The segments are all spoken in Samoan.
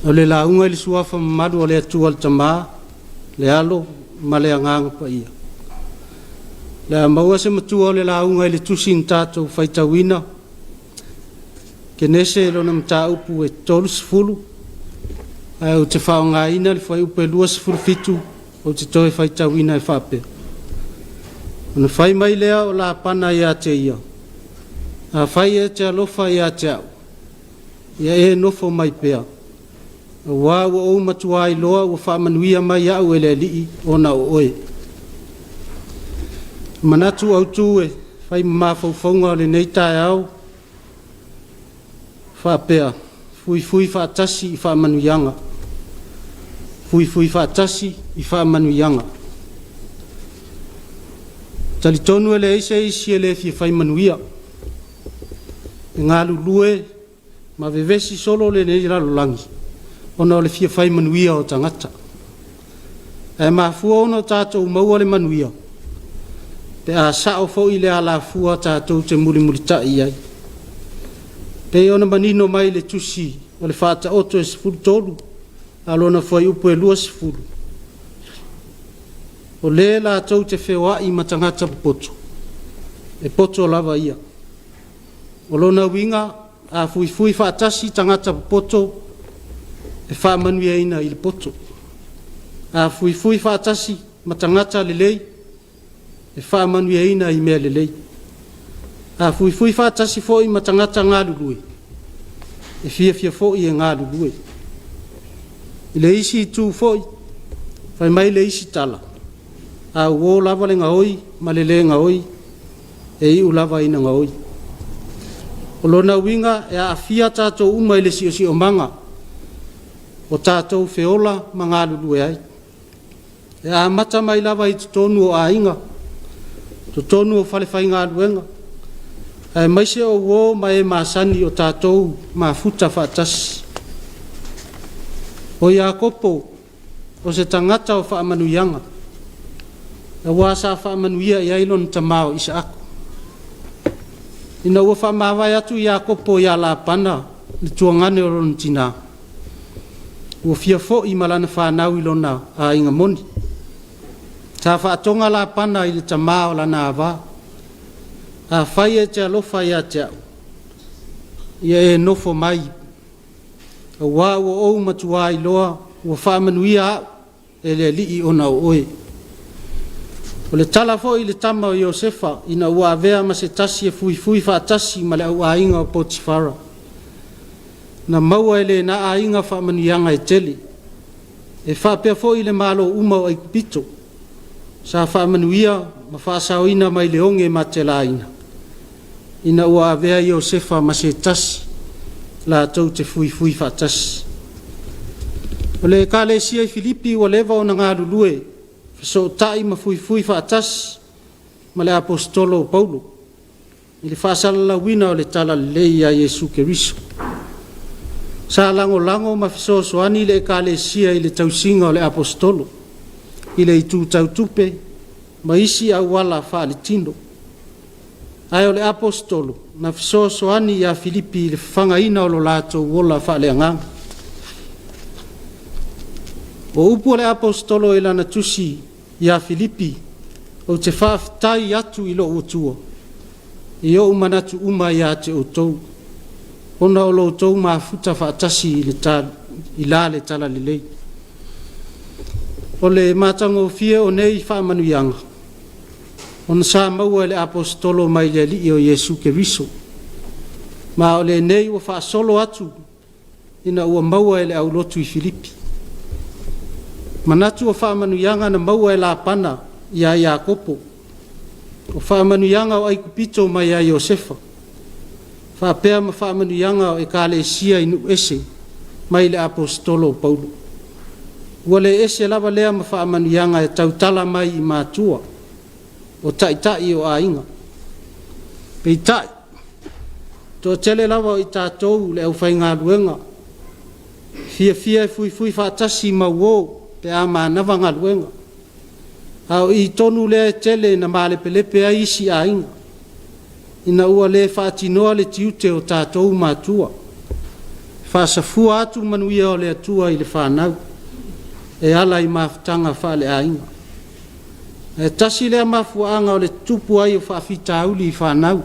O le lauga i le Suafa mamalu o le Atua le Tama, le Alo ma le Agaga Paia. O le a maua se matua o le lauga i le tusi na tatou faitauina, Kenese lona mataupu e 30, ae ou te faaaogaina le fuaiupu e 27 ou te toe faitauina e faapea. Ona fai mai lea o Lapana ia te ia, afai e te alofa ia te au, ia e nofo mai pea, aua ua ou matua iloa ua faamanuia mai au e le Alii ona o oe. Manatu autu e fai ma mafaufauga o lenei taeao, faapea, fuifui faatasi i faamanuiaga. Fuifui faatasi i faamanuiaga. E talitonu e leai se isi e le fia fai manuia. E galulue ma vevesi solo lenei lalolagi ona o le fia fai manuia o tagata. Ae mafua ona tatou maua le manuia pe a sao foi le alafua tatou te mulimulitai i ai. Pei ona manino mai le tusi o le Faataoto e 13 a o lona fuaiupu e 20, o le latou te feoai ma tagata popoto, e poto lava ia. O lona uiga, a fuifui faatasi tagata popoto, e faamanuiaina i le poto. A fuifui faatasi ma tagata lelei, e faamanuiaina i mea lelei. A fuifui faatasi foi ma tagata galulue, e fiafia foi e galulue. I le isi itu foi, fai mai le isi tala, a uo lava le gaoi ma le le gaoi, e iu lava ina gaoi. O lona uiga e aafia tatou uma i le siosiomaga o tatou feola ma galulue ai. E amata mai lava i totonu o aiga, totonu o falefaigaluega, aemaise o uo ma e masani o tatou mafuta faatasi. O Iakopo, o se tagata o faamanuiaga, aua sa faamanuia i ai lona tama o Isaako. Ina ua faamavae atu Iakopo ia Lapana le tuagane o lona tina, ua fia foi ma lana fanau i lona aiga moni. Sa faatoga Lapana i le tama o lana ava, afai e te alofa ia te au, ia e nofo mai, aua ua ou matua iloa ua faamanuia au e le Alii ona o oe. O le tala foi i le tama o Iosefa ina ua avea ma se tasi e fuifui faatasi ma le auaiga o Potifara, na maua e lena aiga faamanuiaga e tele. E faapea foi le Malo uma o Aikupito, sa faamanuia ma faasaoina mai le oge matelaina, ina ua avea Iosefa ma se tasi latou te fuifui faatasi. O le ekalesia i Filipi ua leva ona galulue fesootai ma fuifui faatasi ma le Aposetolo o Paulo i le faasalalauina o le Talalelei ia Iesu Keriso. Sa lagolago ma fesoasoani le Ekalesia i le tausiga o le Aposetolo i le itu tau tupe ma isi auala faaletino. Ae o le Aposetolo na fesoasoani ia Filipi i le fafagaina o lo latou ola faaleagaga. O upu a le Aposetolo i lana tusi ia Filipi, ou te faafetai atu i lou Atua i ou manatu uma ia te outou, ona o lo outou mafuta faatasi i le, i la le talalelei. O le matagofie o nei faamanuiaga, ona sa maua e le Aposetolo mai le Alii o Iesu Keriso, ma o lenei ua faasolo atu ina ua maua e le aulotu i Filipi. Manatu o faamanuiaga na maua e Lapana ia Iakopo, o faamanuiaga o Aikupito mai ia Iosefa, faapea ma faamanuiaga o ekalesia i nuu ese mai le Aposetolo o Paulo. Ua le ese lava lea ma faamanuiaga e tautala mai i matua, o taitai o aiga. Peitai, toatele lava o i tatou le aufaigaluega, fiafia e fuifui faatasi ma uo pe a manava galuega. A o i tonu lea e tele ina malepelepe ai isi aiga, ina ua le faatinoa le tiute o tatou matua. Faasafua atu manuia o le Atua i le fanau e ala i mafutaga faaleaiga. Ae tasi lea mafuaaga o le tutupu ai o faafitauli i fanau,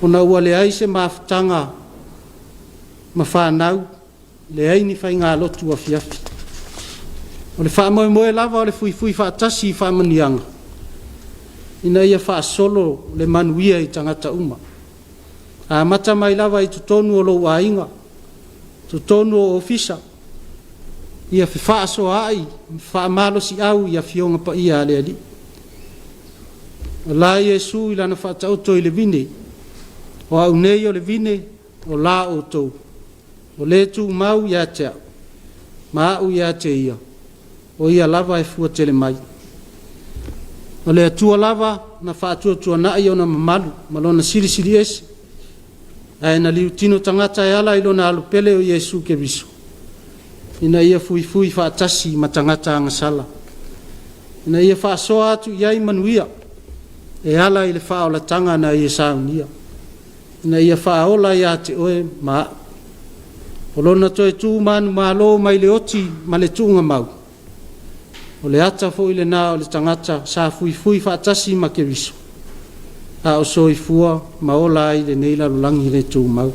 ona ua leai se mafutaga ma fanau, leai ni faigalotu afiafi. O le faamoemoe lava o le fuifui faatasi i faamanuiaga, ina ia faasolo le manuia i tagata uma, amata mai lava i totonu o lou aiga, totonu o ofisa, ia fefaasoaai ma faamalosiau i Afioga Paia a le Alii. O la Iesu i lana faataoto i le vine, o au nei o le vine, o la outou, o le tumau ia te au, ma au ia te ia, o ia lava e fua tele mai. O le Atua lava na faatuatuanai ona mamalu ma Lona Silisili Ese, ae na liutino tagata e ala i Lona Alo pele o Iesu Keriso, ina ia fuifui faatasi ma tagata agasala, ina ia faasoa atu i ai manuia e ala i le faaolataga na Ia saunia, ina ia faaola ia te oe ma au. O Lona toe tu manumalo mai le oti ma le tuugamau, o le ata foi lena o le tagata sa fuifui faatasi ma Keriso a o soifua ma ola ai i lenei lalolagi le tumau.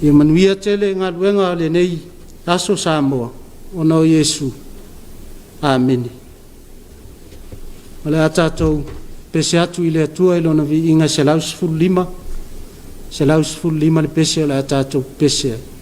Ia manuia tele galuega o lenei aso Samoa, ona o Iesu. Amene. O le a tatou pese atu i le Atua i Lona viiga e 115, 115 le pese o le a tatou pese ai.